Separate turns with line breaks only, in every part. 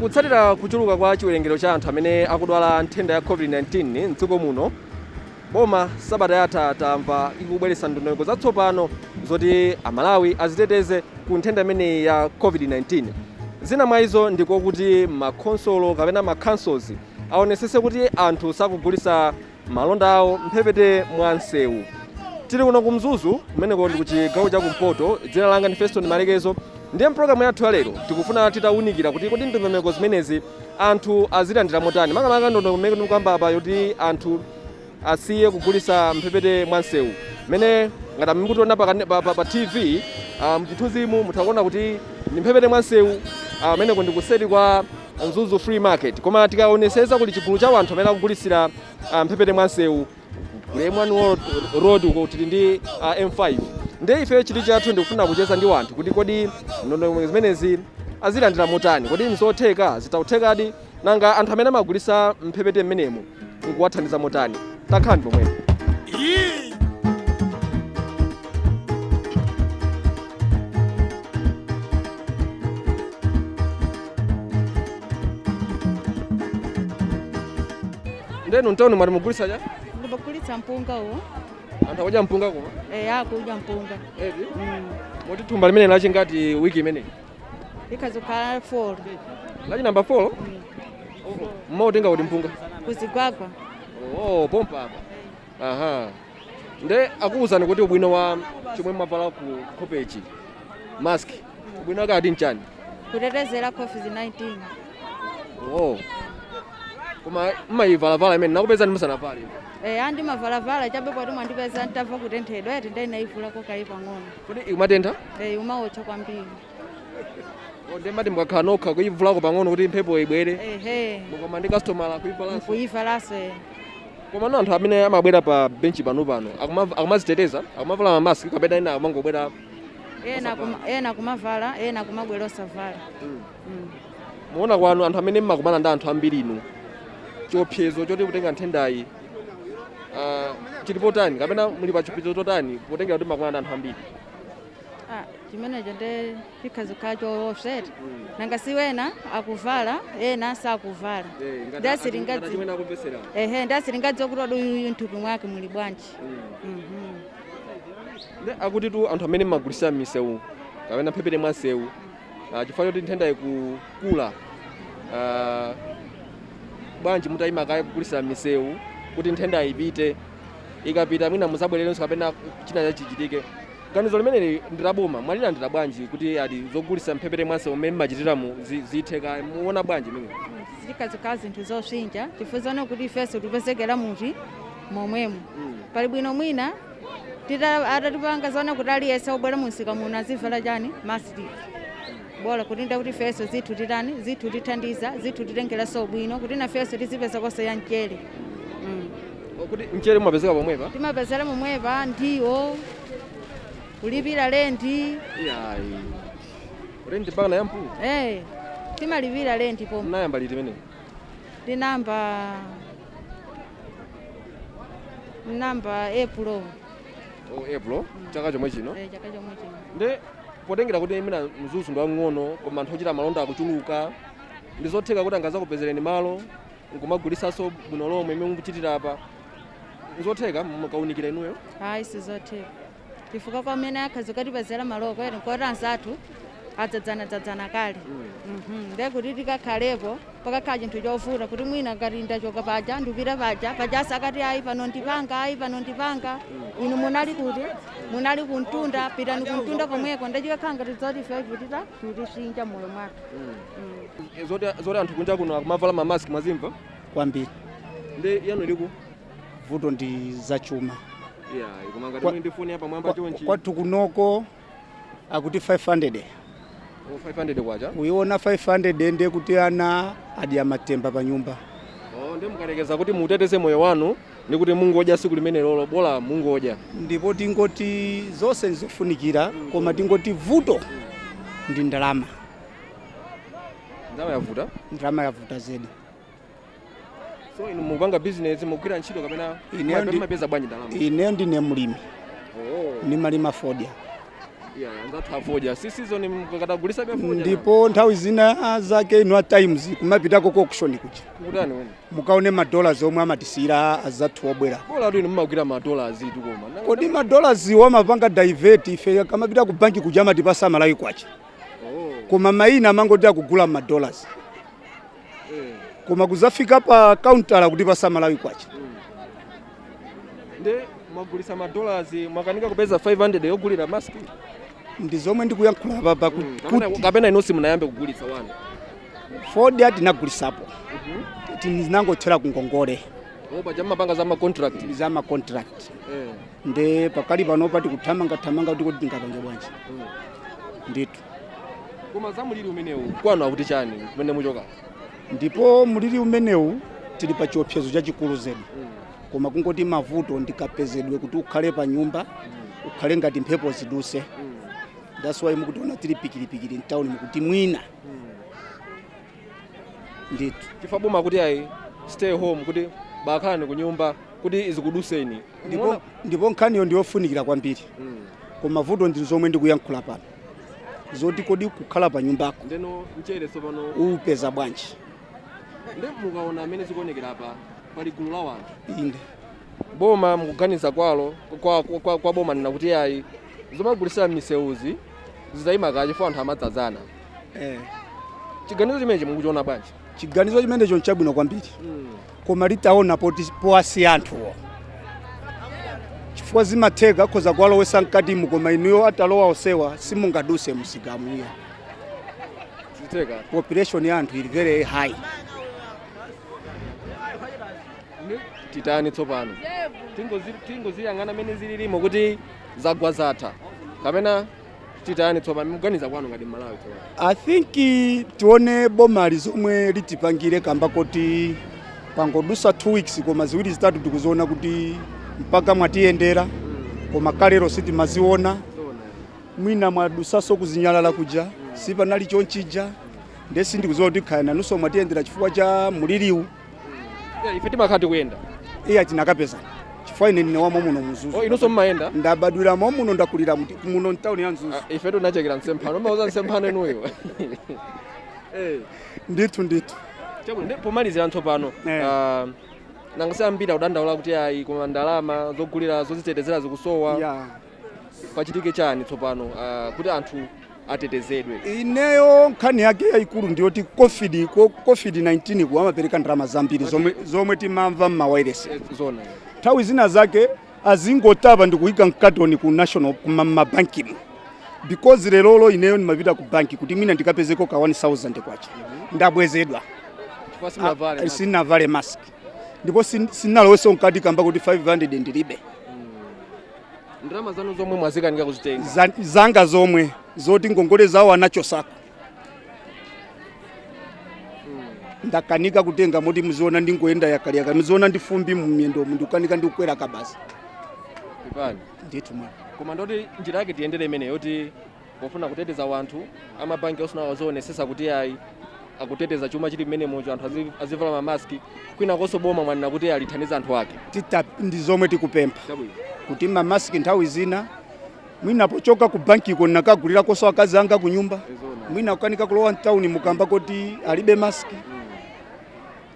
Kutsatira kuchuluka kwa chiwerengero cha anthu amene akudwala nthenda ya COVID-19 mdziko muno, boma sabata yatha tamva ikubweretsa ndondomeko zatsopano zoti Amalawi aziteteze ku nthenda imeneyi ya COVID-19. Zina mwa izo ndiko kuti makhonsolo kapena ma councils aonesese kuti anthu sakugulitsa malonda awo mphepete mwa msewu. Tili kuno ku Mzuzu, kumeneko ndi ku chigawo cha kumpoto. Dzina langa ndi Feston Malekezo. Ndiye mpulogalamu yathu ya lero tikufuna titawunikira kuti kodi ndondomeko zimenezi anthu azilandira motani, makamaka ndondomeko ndikukamba apa yoti anthu asiye kugulitsa mphepete mwa msewu. Mmene ngati mukutiona pa TV, mchithunzimu mutha kuona kuti ndi mphepete mwa msewu, kumeneko ndi kuseri kwa Mzuzu Flea Market. Koma tikaoneseza kuli chigulu cha anthu amene akugulitsira mphepete mwa msewu ku M1 Road uko tili ndi M5. Ndiye ife chidwi chathu ndikufuna kucheza ndi wanthu kuti kodi ndondomeko zimenezi azilandira motani, kodi nzotheka, zitakuthekadi, nanga anthu amene amagulitsa mphepete mmenemu nkuwathandiza motani. Takhalani pomwepo. Ndenu mtauni mwati mugulitsa cha?
Ndimagulitsa mpunga uwo.
Anthu akudya mpunga koma?
Eh, akudya mpunga.
Eti? Moti thumba limene lachingati wiki imeneyi?
Ikazokhala 4.
Lachi namba 4? Mmautenga kuti mpunga?
Kuzigwagwa.
Oh, pompa apa. Aha. Nde akuwuzani kuti ubwino wa chomwe mwavala ku nkhopechi, mask, ubwino wake ati nchani?
Kutetezera COVID-19.
Oh. Koma mmayivalavala imene nakupezani musanavale.
Eh, ndimavalavala chabe poti mwandipeza ntamva kutenthedwa eti ndinayivulako kayi pang'ono.
Kodi ikumatentha?
Eh, umaotcha kwambiri.
Oh, ndiye mati mukakhala nokha kuivulako pang'ono kuti mphepo ibwere.
Ehe.
Mukoma ndi customer kuivalanso.
Kuivalanso eh.
Koma no anthu amene amabwera pa benchi pano pano akumaziteteza, akumavala mamaski kapena ena akumangobwera?
Ena kumavala, ena kumabwera osavala.
Muona kwanu anthu amene mmakumana ndi anthu ambiri inu, chiopsezo choti kutenga nthendayi chili potani kapena muli pa chiopsezo chotani potengera kuti mmakumana ndi anthu ambiri?
Ah, chimenecho nde chikhazikhala choopsa eti. Nanga si wena akuvala, ena sakuvala. Ndiye sitingadzi-
chimene akumvetsera.
Ehe, ndiye sitingadziwe kuti kodi uyuyu mthupi mwake muli bwanji.
Nde akuti tu anthu amene mmagulitsa m'misewu kapena mphepete mwa msewu, chifukwa choti nthenda ikukula, bwanji mutayima kaye kugulitsa m'misewu kuti nthenda ipite, ikapita mwina muzabwererenso kapena china chachichitike. Ganizo limeneli ndi la boma, mwalilandira bwanji kuti ati zogulitsa mphepete mwa msewu mmene mmachitiramu zithe kaye, muona bwanji imene?
Zikazikhala zinthu zoshinja chifukwa zoona kuti ifenso tipezekera muti momwemo. Pali bwino mwina atatipanga zoona kuti aliyense obwera mumsika muno azivala chani, masiki, bola kuti nda kuti ifenso zithu titani, zithu tithandiza, zithu titengeranso bwino kuti nafenso tizipeza konso ya mchere.
Kuti mchere mumapezeka pomwepa?
Timapezera momwepa, ndiwo, kulipira lendi.
Iyayi, lendi mpaka na yampu?
Eh, timalipira lendi pomwe.
Mnayamba liti imeneyi?
Tinayamba namba April.
Oh, April chaka chomwe chino?
Eh, chaka chomwe chino.
Nde potengera kuti mwina Mzuzu ndi wang'ono koma anthu ochita malonda akuchuluka, ndi zotheka kuti angazakupezereni malo nkumagulisanso bwino lomwe imene mukuchitira apa? Nzotheka mukaunikira inuyo?
Ayi, sizotheka chifukwa kwamene akhazi ukatipezera maloko ere nkoti anzathu adzadzanadzadzana kale. Ndiye kuti tikakhalepo pakakhala chinthu chovuta kuti mwina ngati ndachoka paja ndipita paja paja akati ayi pano ndipanga, ayi pano ndipanga, inu munali kuti, munali kumtunda, pitani kumtunda komweko. Ndachikakhala ngati zoti ife chitita chutisinja moyo mwathu.
Zoti anthu kunja kuno akumavala mamaski mwazimva?
Kwambiri.
Ndi yanu iliku?
Vuto ndi zachuma.
Iyayi, koma ngati muli ndi foni yapamwamba chonchi.
Kwathu kunoko akuti 500.
Oh, 500 kwacha.
Kuiona 500 ndiye kuti ana adya matemba pa nyumba.
Oh, ndiye mukalekeza kuti muteteze moyo wanu ndi kuti mungodya siku limene lolo, bola mungodya.
Ndipo tingoti zonse nzofunikira, koma tingoti vuto ndi ndalama.
Ndalama yavuta?
Ndalama yavuta zedi.
So inu mukupanga business, mukugwira ntchito kapena
Ineyo
mumapeza bwanji ndalama?
Ineyo ndine mlimi.
Oh.
Ndimalima fodya.
Yeah, anzathu afodya si season, mukatagulisa be fodya.
Ndipo nthawi zina zake inu a Times kumapitako ku auction kuja.
Kutani wene?
Mukaone madollars omwe amatisiyira azathu obwera.
Bola tu inu mumagwira madollars itu, koma
Kodi madollars amapanga divert? Ife kamapita ku banki kuja amatipasa Malawi kwacha. Koma mayina amangoti akugula madollars, koma kuzafika pa countera kutipasa Malawi kwacha.
Nde mwagulisa madollars, mwakanika kupeza 500 yogulira mask?
Ndi zomwe ndikuyankhula papa kuti
Kapena inu simunayambe kugulitsa wanu?
Fodya tinagulisapo, tinangothera ku ngongole.
Opa chamapanga za ma contract?
Za ma contract. Nde pakali panopa tikuthamangathamanga kuti tingapange bwanji ndithu.
Koma za muliri umenewu kwanu akuti chani kumene muchoka?
Ndipo muliri umenewu tili pa chiopsezo chachikulu zedi, koma kungoti mavuto ndikapezedwe kuti ukhale pa nyumba, ukhale ngati mphepo ziduse. That's why mukutiona tili pikiripikiri mtawuni, mukuti mwina ndithu.
Chifukwa boma kuti ayi, stay home, kuti bakhalani ku nyumba kuti izikuduseni.
Ndipo nkhaniyo ndiyofunikira kwambiri, koma vuto ndi zomwe ndikuyankhula pano zoti kodi kukhala pa nyumbako
Ndeno mchere tsopano
upeza bwanji?
Nde mukaona amene zikuonekera apa, pali gulu la wanthu.
Inde.
Boma mukuganiza kwalo kwa boma nina kuti ayi, zomagulisa m'misewuzi zitayima kaye chifukwa anthu amadzadzana. Chiganizo chimenechi mukuchiona bwanji?
Chiganizo chimenecho nchabwino kwambiri, koma litaona poti powasiya anthuwo, chifukwa zimatheka akhoza kuwalowesa mkatimu, koma inuyo atalowa osewa simungaduse musikamuya.
Zitheka.
Population ya anthu ili very high.
Titani tsopano? Tingoziyang'ana mene zililimo kuti zagwa zatha, kapena titani tsopano mukuganiza kwanu ngati Malawi tsopano?
I think tione bomali zomwe litipangire, kamba kuti pangodusa 2 weeks koma ziwiri zitatu tikuziona kuti mpaka mwatiyendera, koma kalero sitimaziona. Mwina mwadusaso kuzinyalala kuja sipanali chonchija, nde sindikuziwa kuti khaya nanunso mwatiyendera chifukwa cha muliriwu.
Yeah, ife timakhala tikuyenda.
Iya, tinakapezana chifukwa ine ndine wamo muno Mzuzu.
Oh, inunso mmayenda?
Ndabadwiramo muno, ndakulira muno mtawuni ya Mzuzu.
Ah, ife tunachekera msemphano, mauza msemphano inuyo.
Ndithu ndithu.
Chabwino, ndi pomalizira tsopano, ah, nanga si ambiri akudandaula kuti ayi, koma ndalama zogulira zozitetezera zikusowa. Pachitike chani tsopano kuti anthu atetezedwe?
Ineyo nkhani yake yayikulu ndiyoti COVID-19 ku amapereka ndalama zambiri zomwe timamva m'mawairesi.
Zona.
Nthawi zina zake azingotapa ndikuyika mkatoni ku national mabankimo, because lerolo ineyo ndimapita ku banki kuti mwina ndikapezeko ka 1000 kwacha, ndabwezedwa.
Chifukwa simunavale
Ah, sinavale mask, ndipo sinaloweso mkati kamba kuti 500 ndilibe.
Ndalama zanu zomwe mwazikanika kuzitenga?
Zanga zomwe zoti ngongole zawo anachosako, ndakanika kutenga, moti muziona ndingoyenda yakaliyaka, muziona ndi fumbi mumyendomu, ndikukanika ndikukwera kabasi.
Pepani.
Ndithu mwana.
Koma ndoti njira yake tiyendere imene yoti pofuna kuteteza wanthu, amabanki osuna azionesesa kuti ayi, akuteteza chuma chili mmene mocho, anthu azivala mamaski, kwina konso boma mwanena kuti alithandiza anthu ake.
Tita ndi zomwe tikupempha
Chabwino.
kuti mamaski nthawi zina mwina pochoka ku bankiko nakagulirakonso akazi anga ku nyumba. Mwina kukanika kulowa mtawuni mukamba kuti alibe maski,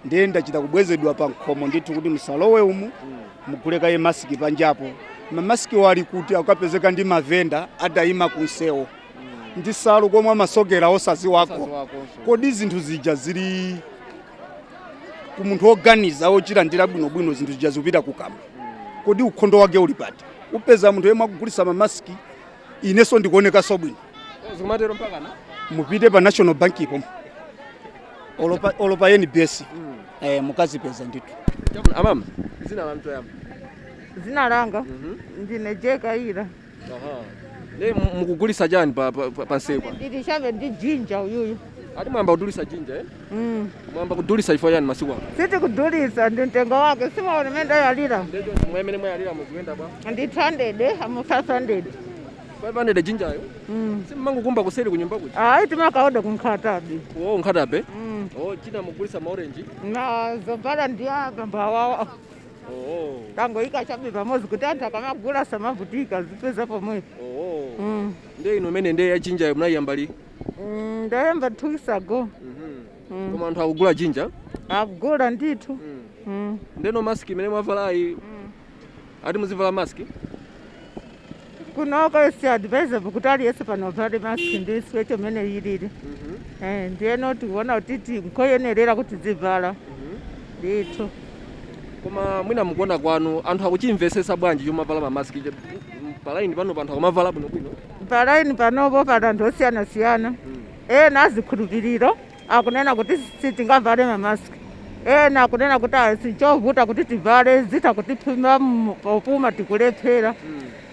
ndiye ndachita kubwezedwa pa nkhomo ndithu kuti musalowe umu, mugule kaye masiki panjapo. Mamasiki wali kuti akapezeka ndi mavenda adayima kunsewo ndi salu komwe amasokera osaziwako.
Osaziwakonso.
Kodi zinthu zija zili ku munthu woganiza wochilandira bwinobwino, zinthu zija zikupita kukamwa, kodi ukhondo wake uli pati? Upeza munthu yemwe akugulisa mamaski, inenso ndikuonekanso bwino.
Zikumatero mpakana?
Mupite pa National Bank ipo, olo pa NBS, mukazipeza ndithu.
Chabwino. Amama, zina la mtoyamba?
Zina langa ndine Jeka Ira.
Aha, ne mukugulisa chani pa nsewu?
Ndili chabe ndi ginger uyuyu.
Ati mwamba kudulisa ginger, eh?
Mm.
Mwamba kudulisa chifukwa chani masiku ano?
Siti kudulisa, ndi mtengo wake, simaona mene ndayalira.
Ndecho mwemene mwayalira mukuyenda bwa?
Ndi 200 amu 500.
500 gingeryo?
Mm.
Simmangokumba kuseri kunyumba kuja?
Ayi, timakaoda kunkhatabe.
Oh, nkhatabe.
Mm.
Oh, china mugulisa maorenji?
Na zombala ndi aka mbawawa.
Oh.
Tangoyika chabe pamodzi kuti anthu akamagula samavutika zipeza pomwepo.
Oh.
Mm.
Ndiye ino imene ndiye ya ginger munayiyamba li?
Ndayamba 2 weeks ago.
Koma anthu akugula ginger?
Akugula ndithu.
Ndeno maski imene mwavalayi, ati muzivala maski?
Kunoko isi advisable kuti aliyense pano avale maski ndi sweat imene ilili. Ndiyeno tikuona kuti nkoyenerera kuti zivala ndithu.
Koma mwina mukuona kwanu anthu akuchimvesesa bwanji chomavala mamaski palaini pano, anthu akumavala bwinobwino?
Palaini panopo pali anthu osiyanasiyana. Ena azikhulupiriro akunena kuti sitingavale mamaski, ena akunena kuti sichovuta kuti tivale, zitha kutiphima popuma tikulephera.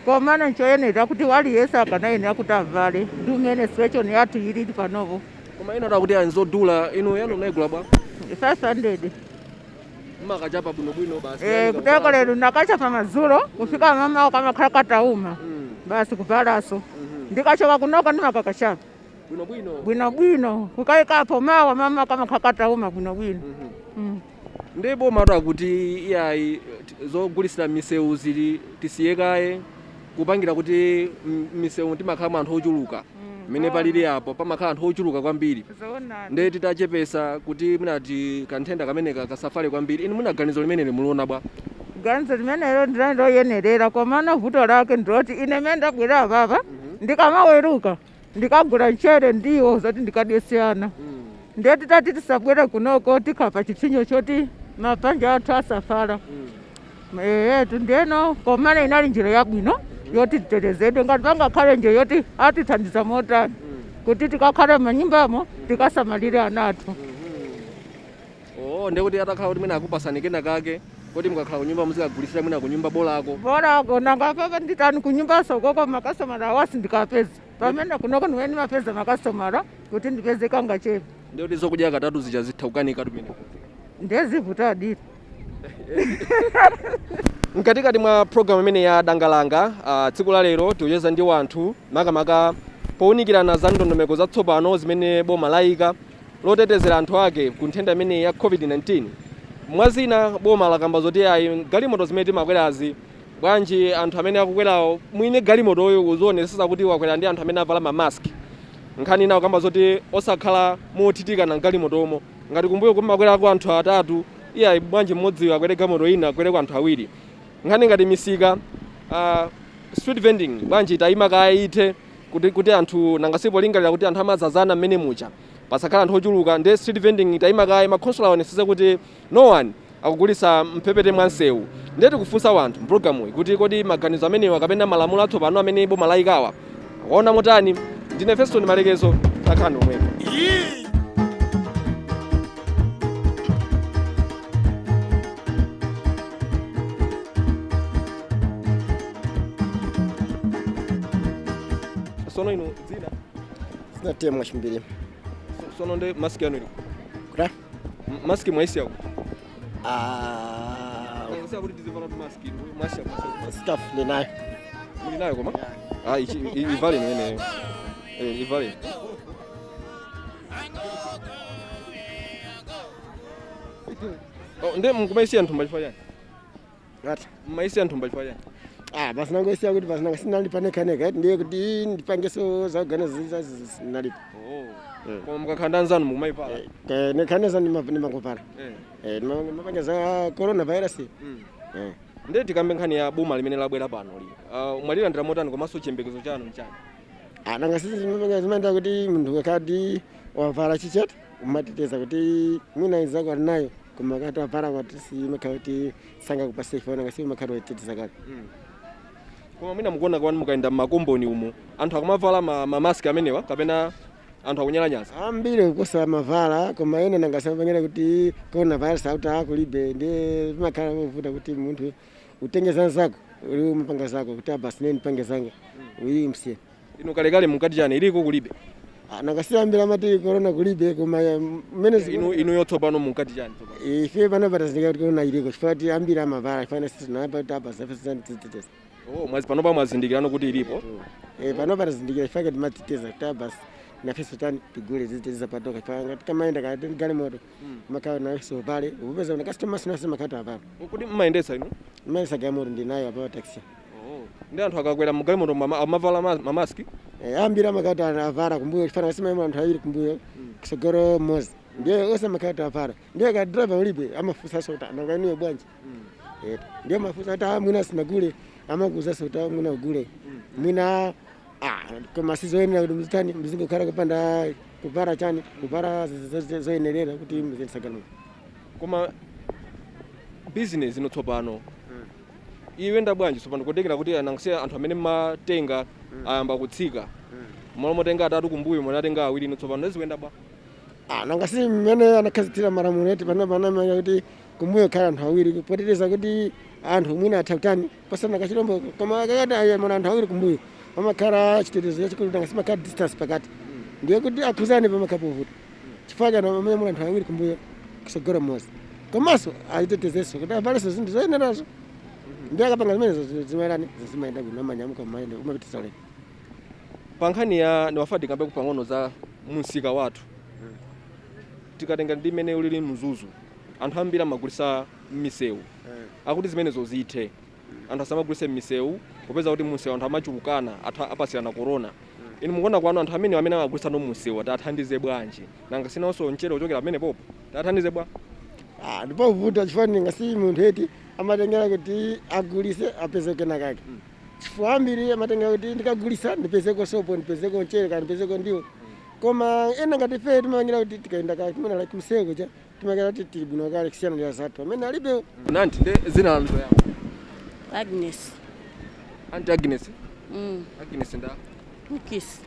Komano nchoyenera kuti waliyense akanayenera kuti avale ndi umene situation yathu ilili panopo.
Koma ena akuti anzodula. Inu yanu munayigula bwa?
500.
Mmakachapa bwinobwino basi?
Kuteko lero nakachapa madzulo, kufika mama kamakhala katauma, basi kuvalaso. Ndikachoka kunoko ndimakakachapa
bwinobwino.
Bwinobwino, kukayikapo mawa mama kamakhala katauma bwinobwino.
Ndi boma akuti iyayi, zogulisira misewu zili tisiyekaye, kupangira kuti misewu timakhala anthu ochuluka. Mmene palili apo pamakhala anthu ochuluka kwambiri.
Zoonadi.
Ndiye titachepesa kuti munati kanthenda kameneka kasafale kwambiri. Inu muna ganizo limeneli muliona bwa?
Ganizo limenelo ndinali loyenerera, komano vuto lake ndiloti ine mene ndabwera apapa, ndikamaweruka ndikagula mchere ndiwo zoti ndikadyeseyana. Ndiye titati tisabwere kunoko, tikhapa chipsinjo choti mabanja athu asafala eyetu. Ndiyeno komano inali njira yabwino yoti titetezedwe. Ngati pangakhale njira yoti atithandiza motani kuti tikakhale manyumbamo tikasamalire ana athu.
Oh, ndiye kuti atakhala kuti mwina akupasani kena kake kuti mukakhala kunyumba muzikagulisira mwina kunyumba bolako.
Bolako, nanga papa nditani kunyumba sokoko makastomera awasi ndikapeza pamene kunoko niweni mapeza makastomera kuti ndipeze kangachepe.
Ndiye kuti zokudya katatu zija zitha kukanika tumene.
Ndezivuta adiri.
Mkatikati mwa programu imene ya Dangalanga, tsiku la lero tikucheza ndi wanthu makamaka powunikirana za ndondomeko zatsopano zimene boma layika lotetezera anthu ake ku nthenda imene ya COVID-19. Mwazina, boma lakamba zoti ayi, galimoto zimene timakwerazi, bwanji anthu amene akukwerawo, mwine galimotoyo uzionesesa kuti wakwera ndi anthu amene avala mamaski. Nkhani ina kukamba zoti osakhala mothitikana mgalimotomo. Ngati kumbuyo kumakwerako anthu atatu, iyayi, bwanji mmodziyo akwere galimoto ina, akwereko anthu awiri. Nkhani ngati misika, street vending, bwanji tayima kaya ithe kuti anthu nangasipo lingalira kuti anthu amadzazana mmene mucha, pasakhala anthu ochuluka. Ndiye street vending tayima kaya, makhonsolo aonetsetse kuti no one akugulisa mphepete mwa msewu. Ndiye tikufunsa wanthu mpulogalamuyi kuti kodi maganizo amenewa kapena malamulo atsopano amene boma layikawa akuona motani? Ndine Feston Malekezo, takhalani omwepo. Sono inu dzina?
Sinatiye mwachimbiri.
Sono ndi maski yanu ili?
Kuda.
Maski mwaisiya?
Ah,
kuti tizivala tu maski mwasiya?
Staff ndinayo.
Muli nayo, koma ah, ichi ivale imeneyo, ivale. Oh, nde mukumaisiya nthumba chifukwa chani?
Ngati?
Mmaisiya nthumba chifukwa chani?
Ah, basi nangoisiya kuti basi nanga sinalipa nekhaneka, ndiye kuti ndipangeso zakuganiza sinalipa.
Oh. Koma mukakhala ndi anzanu mukumayivala?
Nekhaneza ndimangopala. Ndimapanga za coronavirus.
Ndiye tikambe nkhani ya boma limene labwera pano li, mwalilandira motani komanso chiyembekezo chanu nchani?
Ah, nanga sisi zimapanga zimaenda kuti munthu akati wavala chichati umateteza kuti mwina inzako ali nayo, koma akati wavala kwati simakhala kuti sangakupase ife, nanga si umakhala wateteza kale.
Koma mwina mukuona kwani mukayenda mmakomboni umu, anthu akumavala mamaski amenewa kapena anthu akunyalanyaza?
Ambiri kukosa mavala, koma ena nanga samapangira kuti coronavirus auti akulibe. Ndiye zimakhala movuta kuti munthu utenge zanzako, uli umapanga zako kuti abasi nene ndipange zanga, uyi msiye.
Inu kalekale munkati chani, iliko kulibe?
Ah, nanga si ambiri amati corona kulibe, koma mmene
Inu yotsopano munkati chani tsopano?
Ife pano patazindikira kuti corona iliko chifukwa kuti ambiri amavala, chifukwa sisi tinayamba kuti apa zafe titeteza.
Oh, mwazi panopa mwazindikirano kuti ilipo?
Eh, pano patazindikira chifukwa timateteza kuti abasi. Nafenso tani tigule ziteteza patoka panga tikamayenda kati galimoto makhala nafenso pale upeza una customer sinase makhala apapo.
Kuti mmayendetsa inu?
Mayesa galimoto ndinayo apapo, taxi.
Ndi anthu akakwera mgalimoto amavala mamaski?
Ambiri amakati avala kumbuyo, chifana simaima anthu awiri kumbuyo, kusogolo mmodzi, ndiye onse amakati avala. Ndiye ka driver ulibe amafunsanso kuti nanga inuyo bwanji? Ndiye amafunsa kuti ah, mwina sinagule, amakuuzanso kuti ah, mwina ugule mwina ah, koma sizoyenera kuti mzitani mzingokhala kupanda kuvala chani, kuvala zoyenerera kuti mziyendesa galimoto.
Koma business ino tsopano iyenda bwanji tsopano, kutengera kuti anangosiya anthu amene mmatenga ayamba kutsika, malo motenga atatu kumbuyo munatenga awiri, ino tsopano zikuyenda bwa?
Ah, nanga si mmene anakhazikitsira malamulo eti pano panamanya kuti kumbuyo khala anthu awiri poteteza kuti anthu mwina atha kutani pasana kachilombo, koma kakati ayamana anthu awiri kumbuyo pamakhala chitetezo chachikulu, nanga simakhala distance pakati, ndiye kuti akhuzane pamakhala povuta, chifukwa chano pamene muli anthu awiri kumbuyo, kusogolo mmodzi, komanso achitetezenso kuti avalenso zinthu zoyenerazo, ndiye akapanga zimenezo zimayerani zimayenda bwino, amanyamuka umayenda umapitisa ulendo.
Pa nkhani ya ndiwafuna tikambe pang'ono za msika wathu, tikatenga ndi mmene ulili Mzuzu, anthu ambiri amagulisa m'misewu, akuti zimenezo zithe, anthu asamagulise m'misewu popeza kuti munsewu anthu amachulukana, athu apasirana corona. Inu mukuona kwanu anthu amene amagulisa no munsewu tathandize bwanji? Nanga sinawonso mchere uchokera pamene popo, tathandize bwa?
Ah, ndipovuta chifukwa ngasi munthu eti amatengera kuti agulise apeze kena kake, chifukwa ambiri amatengera kuti ndikagulisa ndipezeko sopo, ndipezeko mchere, kana ndipezeko ndiwo, koma ena ngati ife timapangira kuti tikaenda ka timena like msewu kuja timakera kuti tili bwino kale kusiyana ndi azathu amene alibe.
Nanti nde zina lanu toyamba?
Agnes.
Anti Agnes?
Mm.
Agnes nda?
Mukisi.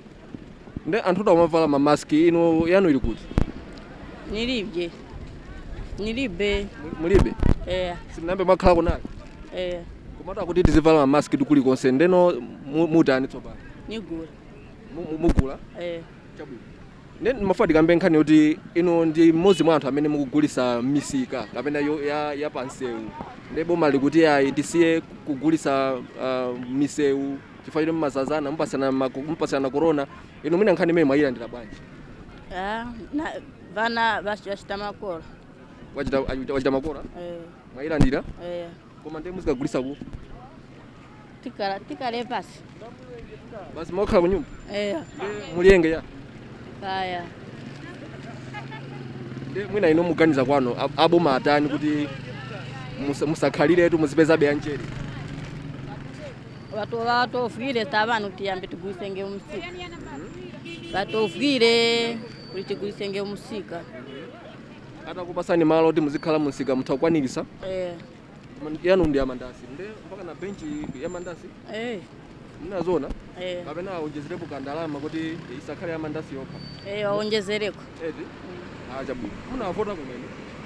Nde anthu amavala mamaski, inu yanu ili kuti?
Nilibye. Nilibe.
Mulibe?
Eh.
Simunambe mwakhalako nayo?
Eh.
Komatu akuti tizivala mamaski tikulikonse, ndeno mutani tsopano?
Nigula.
Mugula?
Eh.
Chabwino. Nde mafuna tikambe nkhani yoti inu ndi mmodzi mwa anthu amene mukugulisa misika kapena ya pansewu, nde boma likuti ayi, tisiye kugulisa misewu chifukwa choti mmazazana, mupasana corona. Inu mwina nkhani imene mwayilandira bwanji?
Ah, na vana vachita makolo.
Wachita makora?
Eh.
Mwayilandira?
Eh.
Koma ndiye muzikagulisa ku?
Tikala tikale pasi.
Basi mwakhala kunyumba?
Eh.
Nde muliyenge ya?
Kaya.
Nde mwina inu muganiza kwanu aboma atani kuti musakhaliretu muzipezabe ya mchere?
Watu watofwile tabanu tiyambe tigulisenge umusika. Batofwile kuti tigulisenge umusika.
Atakupasani malo kuti muzikhala munsika mutha kukwanirisa?
Eh.
Yanu ndi yamandasi, nde mpaka na benchi yamandasi?
Eh.
Mnazona?
Eh.
Kapena aonjezerepo kandalama kuti isakhale yamandasi yokha?
Eh, waonjezereko.
Eti ah, chabwino, munavota kumene?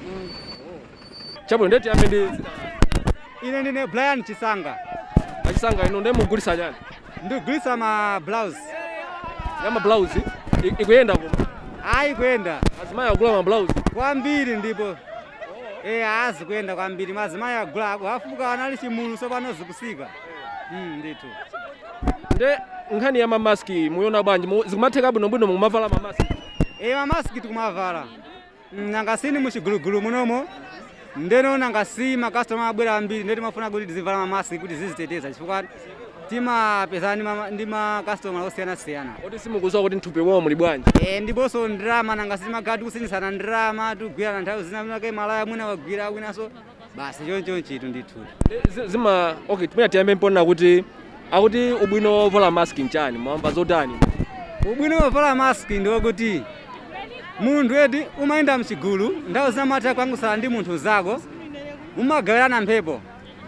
Mm.
Chabwino, ndeti yambe ndi
Ine ndine Brian Chisanga.
Achisanga, inu ndiye mugulisa chani?
Ndigulisa ma blouse.
Ya ma blouse ikuyenda koma?
Ayi, kuyenda.
Azimayi agula ma blouse?
Kwambiri, ndipo azi kuyenda kwambiri, mazimayi agula afuka anali chimulu, sopano zikusika. Ndithu.
Nde nkhani ya mamaski muyona bwanji? Zikumatheka bwinobwino, mumavala mamaski?
Mamaski tikumavala. Nanga sini muchigulugulu munomo, ndeno nanga si makastoma abwera ambiri, ndiye timafuna kuti tizivala mamaski kuti ziziteteza, chifukwa timapezana ndi makastoma osiyanasiyana.
Oti simukuziwa kuti mthupi mwawo muli bwanji.
Ndiponso ndrama, nanga sitimagala tikusinjisana ndrama, tikugwirana nthawi zina mwake malaya mwina wagwira winanso, basi choncho ndithu.
Nde zima okay, timene tiyambe mpona kuti akuti ubwino wovala maski nchani, mwamba zotani?
Ubwino wovala maski ndi wokuti munthu eti umayenda mchigulu, nthawi zina matha kuyankhulana ndi munthu zako, mumagawirana mphepo,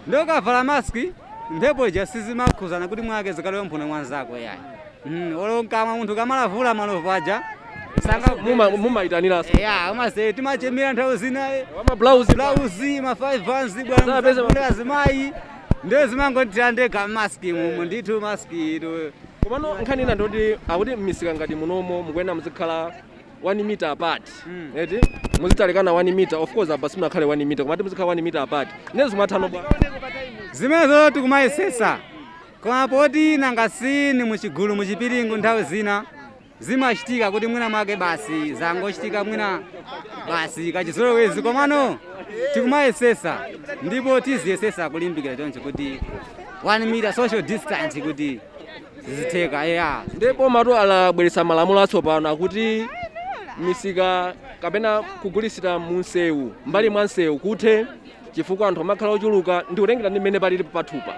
ndi ukavala maski mphepo ija sizimakhuzana kuti mwake zikalowe mphuno mwanzako yayi. Olo mkamwa munthu kamalavula malovu aja sanga
Mumayitaniranso?
Ya, umase timachemera nthawi zina.
Wama blouse.
Blouse ma 5 ones.
Zapeza
Bwana azimayi ndiye zimangonditira ndekha maski mumu, ndithu maski ito.
Komano nkhani ina ndoti akuti mmisika ngati munomo mukuyenda muzikhala 1 meter apart. Eti muzitalikana 1 meter, of course apa simunakhale 1 meter, koma ati muzikhala 1 meter apart, ndiye zimathano bwa?
Zimenezo tikumayesesa, koma poti nanga sini muchigulu muchipiringu nthawi zina. Zimachitika kuti mwina mwake basi zangochitika mwina basi kachizolowezi, komano tikumayesesa ndipo tiziyesesa kulimbikira choncho kuti 1 meter social distance kuti zizitheka, eya.
Ndipo bomatu alabweretsa malamulo atsopano akuti misika kapena kugulisira munsewu, mbali mwa msewu kuthe, chifukwa anthu amakhala ochuluka ndi kutengera ndi mmene palili pathupa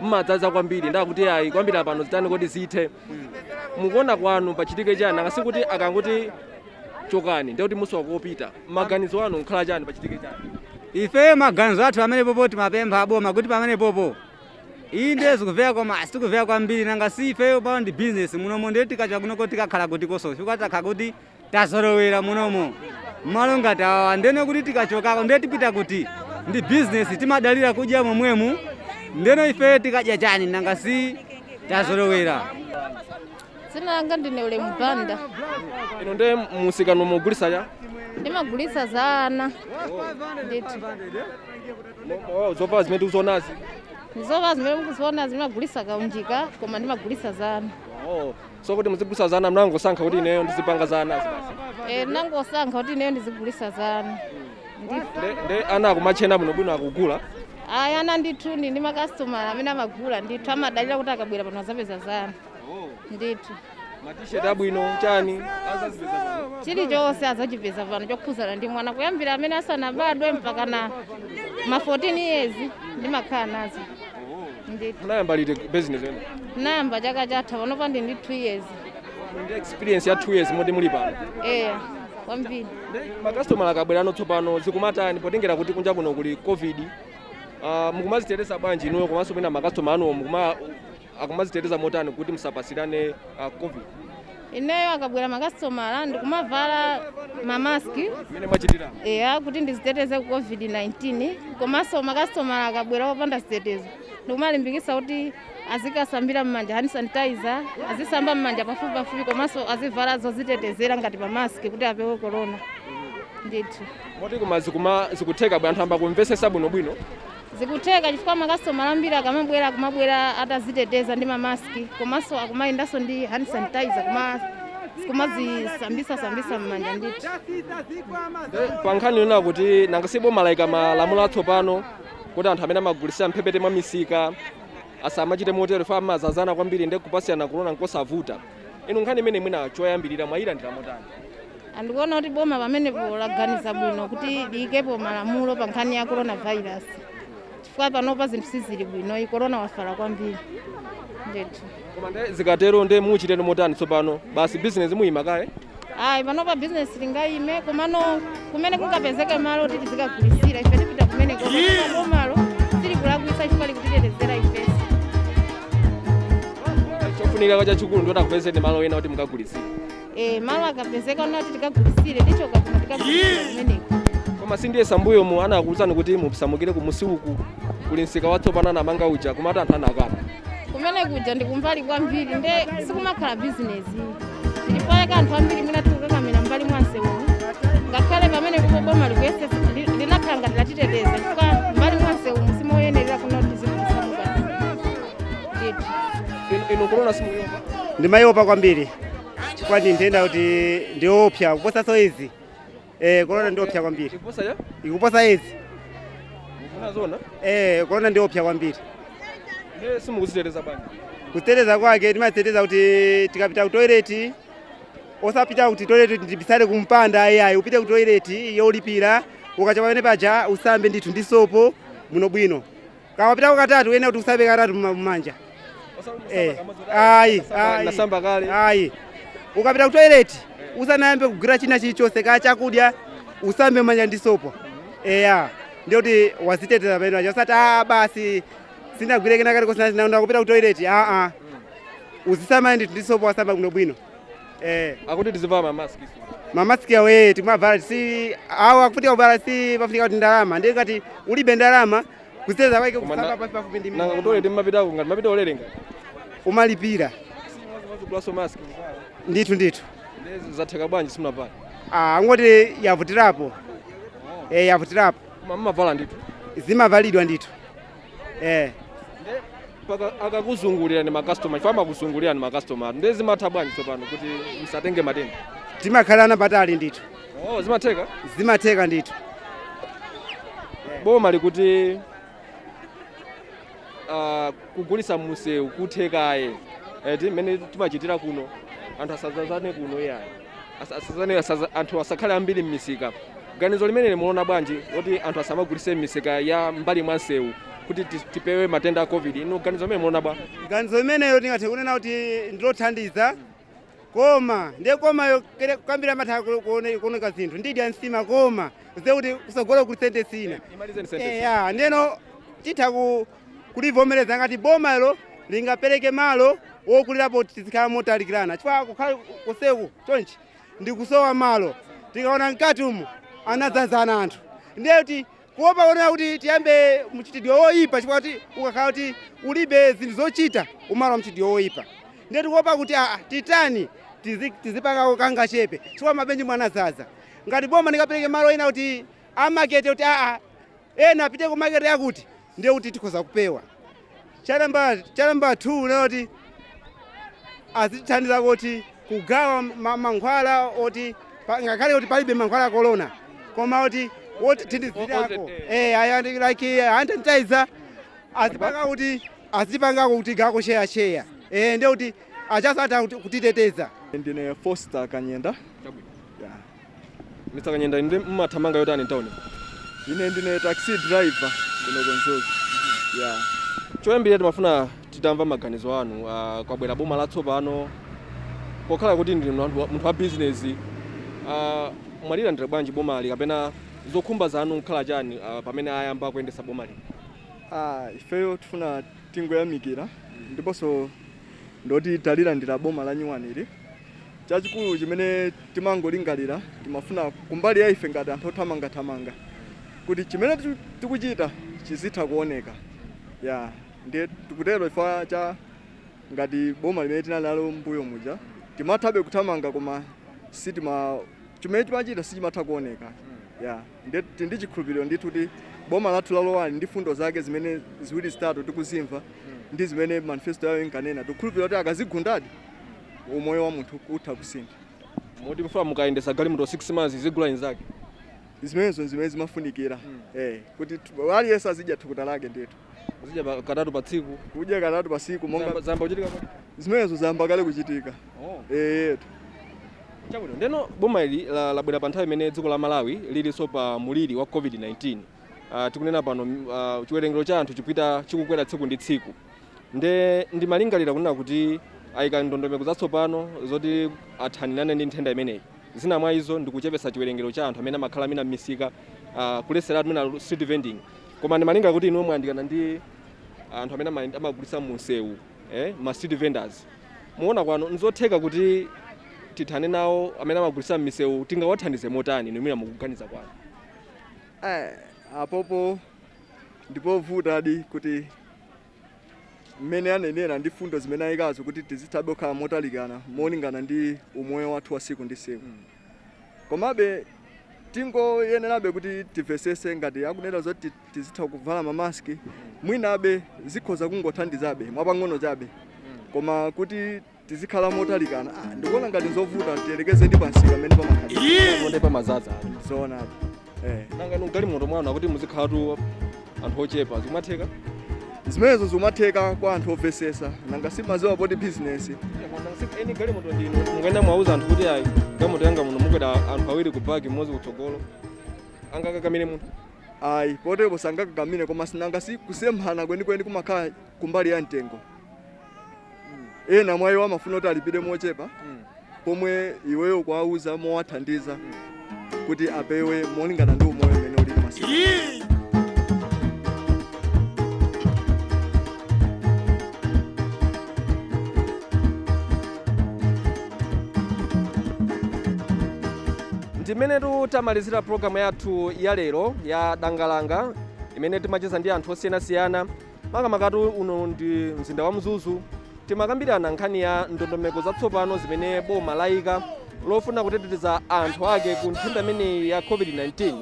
mmadzaza kwambiri. Ndakuti ayi, kwambiri pano zitani kuti zithe. Mukuona kwanu pachitike chani? Akasi kuti akanguti chokani, ndikuti musowa kopita. Maganizo anu nkhala chani? Pachitike chani?
Ife maganizo athu pamene popo timapempha aboma kuti pamene popo inde zikuveka, koma sitikuveka kwambiri. Nanga si ifeyo pano ndi business munomo, ndiye tikachoka kunoko tikakhala kuti koso? Chifukwa takhala kuti tazolowera munomo malo ngati awa, ndene kuti tikachokako ndiye tipita kuti? Ndi business, timadalira kudya momwemu, ndeno ife tikadya chani? Nanga si tazolowera.
Dzina langa ndine Ulemu Banda.
Ino nde musikano mugulisa cha?
Ndimagulisa za ana ndithu.
Zovala zimene tikuzionazi?
Zovala zimene mukuziona zimagulisa kaunjika, koma ndimagulisa za ana.
Oh, so kuti muzigulisa za ana, mnangosankha kuti ineyo ndizipanga za anazi basi?
E, nangosankha kuti ineyo ndizigulisa za ana ndithu.
Nde ana akumachena bwinobwino, akugula?
Ayi, ana ndithu ndi makasitomala amene amagula ndithu, amadalira kuti akabwera pano azapeza za ana ndithu.
Matisheti abwino chani azazipeza pano?
Chilichonse azachipeza pano chokhuzana ndi mwana, kuyambira amene asanabadwe mpaka na ma 14 years, ndimakhala nazo ndithu.
Munayamba liti business ene?
Nayamba chaka chatha, panopa ndi 2 years.
Ndi experience ya 2 years moti muli pano?
Eya, kwambiri.
Makasitomala akabwera ano tsopano zikumatani, potengera kuti kunja kuno kuli COVID? Mukumaziteteza bwanji inuyo, komanso mwina makasitoma anuwo akumazitereza motani kuti musapasirane COVID?
Ineyo akabwera makasitomala ndikumavala mamaski.
Mmene mwachitira?
Eya, kuti ndiziteteze ku COVID-19. Komanso makasitomala akabwera opanda zitetezo, ndikumalimbikitsa kuti azikasambira m'manja, hand sanitizer, azisamba m'manja pafupi pafupi, komanso azivala zozitetezera ngati mamaski kuti apewe corona ndithu.
Moti koma zikutheka bwa, anthu amba kumvesesa bwinobwino?
Zikutheka, chifukwa makasitomala ambiri akamabwera akumabwera ataziteteza ndi mamaski, komanso akumayendanso ndi hand sanitizer kumazisambisa sambisa m'manja ndithu.
Pa nkhani yona kuti nanga si boma layika malamulo atsopano kuti anthu amene amagulisira mphepete mwa misika asamachite motero, fa amazazana kwambiri ndi kupasiyana corona nkosavuta. Inu nkhani imene mwina choyambirira mwayilandira motani?
Andikuona kuti boma pamenepo laganiza bwino kuti liyikepo malamulo pa nkhani ya coronavirus, chifukwa panopa zinthu sizili bwino, i corona wafala kwambiri ndithu.
Koma nde zikatero nde muchiteno motani tsopano? Basi, business muyima kaye?
Ayi, panopa business lingayime, komano kumene kungapezeke malo kuti tizikagulisira ife tipita kumeneko. Bomalo silikulakwisa chifukwa likutitetezera ifesi.
Chofunika chachikulu ndi kuti akupezeni malo ena kuti mukagulisire.
E, malo akapezeka ona kuti tikagulisire, tichoka kuno tikagulisire kumeneko.
Koma sindiye sambuyomu anakuwuzani kuti musamukire kumusi uku, kuli msika watsopano anamanga uja, komatu anthu anakana.
Kumene kuja ndikumbali kwambiri, nde sikumakhala bizinesi, chifukwa anthu ambiri mwina tikukakamira mbali mwa msewu. Ngakhale pamene kupo boma likuyesesa, linakhala ngati latiteteza, chifukwa mbali mwa msewu simoyenerera kuno tizikusamuka ndithu.
Inu corona simuyopa?
Ndimayopa kwambiri chifukwa ndi nthenda kuti ndiopsa kuposa izi. Corona ndiopsa kwambiri.
Ikuposa ya?
Ikuposa izi.
Munazona?
Corona ndiopsa kwambiri.
Ndiye simukuzitereza bwanji?
Kuteteza kwake timateteza kuti tikapita ku toilet, osapita kuti toilet ndibisale kumpanda, ayi, upite ku toilet yolipira, ukachoka pamene paja usambe ndithu ndi sopo muno bwino. Kawapitako katatu, ena kuti usambe katatu mmanja. Ayi, ayi.
Nasamba kale.
Ayi, ukapita ku toilet usanayambe kugwira china chilichonse ka chakudya, usambe manja ndi sopo. Eya, ndiye kuti waziteteza pamene paja. Usati, "Ah, basi, sindagwire kena kalikonse, naenda kupita ku toilet." Aa, uzisamba ndithu ndi sopo, wasamba bwino bwino.
Akuti tizivala mamaski.
Mamaski awe timavala, si awo akufunika kuvala, si pafunika kuti ndalama. Ndiye ngati ulibe ndalama, kuziteteza kwake
Koma
kusamba pafupi pafupi ndi
Nanga ku toilet mmapitako, ngati mapita olerenga?
Umalipira.
Mazigulaso maski?
Ndithu, ndithu.
Ndiye zatheka bwanji simunavala?
Ah, angoti yavutirapo, yavutirapo.
Koma mmavala ndithu?
Zimavalidwa ndithu.
Paka akakuzungulira ni makastoma, chifukwa amakuzungulira ni makastoma, ndiye zimatha bwanji tsopano kuti msatenge matenda?
Timakhalana patali ndithu.
Oh, zimatheka?
Zimatheka ndithu.
Boma likuti kugulisa mumsewu kuthekaye, eti mmene timachitira kuno, anthu asadzazane kuno iyayi. Anthu asakhale ambiri m'misika. Ganizo limene limuona bwanji loti anthu asamagulise m'misika ya mbali mwa msewu kuti tipewe matenda a COVID? Inu ganizo limene muona bwa?
Ganizo imeneyo tingathe kunena kuti ndilothandiza, koma ndiye komayo kambira amatha kuoneka zinthu ndidya nsima, koma ze kuti kusogolo kuli sentence ina.
Imalizeni sentence.
Eya, ndeno titha kulivomereza ngati bomalo lingapereke malo wokulirapo, tizikhala motalikirana, chifukwa kukhala kuseku chonchi ndikusowa malo. Tikaona mkati umu anadzazana anthu, ndiye kuti kuopa kuonera kuti tiyambe mchitidwe woyipa, chifukwa kuti ukakhala kuti ulibe zinthu zochita umalowa mchitidwe woyipa. Ndiye tikuopa kuti aa, titani, tizipanga kanga chepe, chifukwa mabenchi mwanadzaza. Ngati boma lingapereke malo ena kuti amakete, kuti aa, ena apite ku makete yakuti, ndiye kuti tikhoza kupewa. Cha namba 2 nayoti azitithandiza kuti kugawa mankhwala oti ngakhale kuti palibe mankhwala a corona, koma kuti wotithandizirako aya like hand sanitizer azipanga kuti azipangako kuti gako share share, ndiye kuti achasatha kutiteteza.
Ndine Foster Kanyenda. Yeah.
Mr Kanyenda, ndi mmathamanga yotani mtawuni?
Ine ndine taxi driver kuno ku Mzuzu. Yeah.
Choyambirira timafuna titamva maganizo anu. Kwabwera boma latsopano, pokhala kuti ndinu munthu wa bizinesi, mwalilandira bwanji bomali, kapena zokhumba zanu nkhala chani pamene ayamba kuyendesa bomali?
Ah, ifeyo tifuna tingoyamikira ndiponso ndoti talilandira boma la nyuwanili. Chachikulu chimene timangolingalira, timafuna kumbali ya ife ngati anthu othamangathamanga kuti chimene tikuchita chizitha kuoneka. Ya, ndiye tikutero chifukwa cha ngati boma limene tinali nalo mbuyo muja, timathabe kuthamanga koma sitima chimene timachita sichimatha kuoneka. Ya, ndiye tili ndi chikhulupiriro ndithu kuti boma lathu lalowali ndi fundo zake zimene ziwiri zitatu tikuzimva ndi zimene manifesto yawo inkanena, tikukhulupirira kuti akazigundadi umoyo wa munthu kutha kusintha.
Moti mfuna mukayendesa galimoto 6 months zigula inzake?
Zimenezo zimene zimafunikira, kuti aliyense azidya thukuta lake ndithu.
Muzidya katatu pa tsiku?
Kudya katatu pa tsiku monga
Zamba kuchitika kodi?
Zimenezo zayamba kale kuchitika.
Oh.
Yetu.
Chabwino, ndeno boma ili labwera pa nthawi imene dziko la Malawi lilinso pa muliri wa COVID-19. Tikunena pano chiwerengero cha anthu chipita chikukwera tsiku ndi tsiku, nde ndimalingalira kunena kuti ayika ndondomeko zatsopano zoti athanirane ndi nthenda imeneyi. Zina mwa izo ndikuchepesa chiwerengero cha anthu amene amakhala mina m'misika, kuleseratu mina street vending. Koma ndimalingalira kuti inu mwayandikana ndi anthu amene amagulitsa munsewu, ma street vendors, muona kwanu nzotheka kuti tithane nawo amene amagulitsa m'misewu? Tingawathandize motani inu mwina mukuganiza kwanu?
Apopo ndipovutadi kuti mmene anenera ndi fundo zimene ayikazo kuti tizithabe kukhala motalikana molingana ndi umoyo wathu wa siku ndi siku. Komabe tingoyenerabe kuti timvesese ngati akunena zoti tizitha kuvala mamaski, mwinabe zikhoza kungothandizabe mwapang'ono chabe, koma kuti tizikhala motalikana, ndikuona ngati nzovuta tiyelekeze ndi pansika mmene pamakhalira.
Ndi pamazaza.
Zoonadi.
Nanga inu galimoto mwanu akuti muzikhalatu anthu ochepa, zikumatheka?
Zimenezo zikumatheka kwa anthu omvesesa, nanga simaziwa poti bizinesi.
Eni galimoto ndinu, mukayenda mwauza anthu kuti ayi, galimoto yanga muno mukwera anthu awiri ku back, mmodzi kutsogolo, angakakamire munthu?
Ayi, potepo sangakakamire, koma sinanga si kusemphana kwenikweni kumakhala kumbali ya mtengo. Ena mwa iwo amafuna kuti alipire mochepa, pomwe iweyo kuwauza mowathandiza kuti apewe molingana ndi umoyo umene ulili masiku.
Ndimenetu tamalizira programu yathu ya lero ya Dangalanga, imene timacheza ndi anthu osiyanasiyana, makamakatu uno ndi mzinda wa Mzuzu. Timakambirana nkhani ya ndondomeko zatsopano zimene boma layika lofuna kuteteza anthu ake ku nthenda imeneyi ya COVID-19.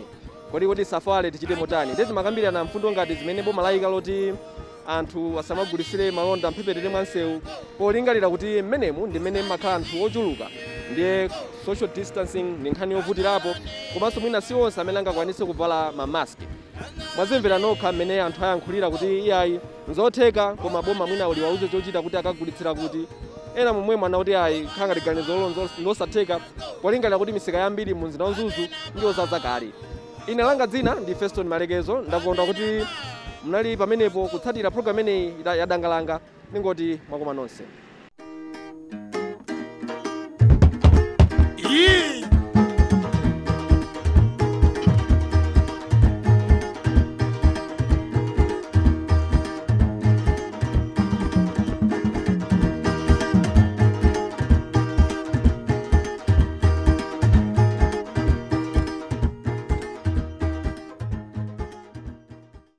Kodi kuti safale tichite motani? Ndi timakambirana mfundo ngati zimene boma layika loti Anthu asamagulitsire malonda mphepete mwa msewu, polingalira kuti mmenemu ndi mmene mmakhala anthu ochuluka, ndiye social distancing ndi nkhani yovutirapo, komanso mwina si onse amene angakwanitse kuvala mamaski. Mwazimvera nokha mmene anthu ayankhulira kuti iyayi, nzotheka, koma boma mwina liwauze chochita kuti akagulitsira kuti. Ena momwemo anakuti ayi, khala ngati ganizo losatheka, polingalira kuti misika yambiri mu mzinda wa Mzuzu ndiyozaza kale. Ine langa dzina ndi Feston Malekezo. Ndakondwa kuti munali pamenepo kutsatira program imeneyi ya Dangalanga. Ningoti mwakoma nonse.
Yeah.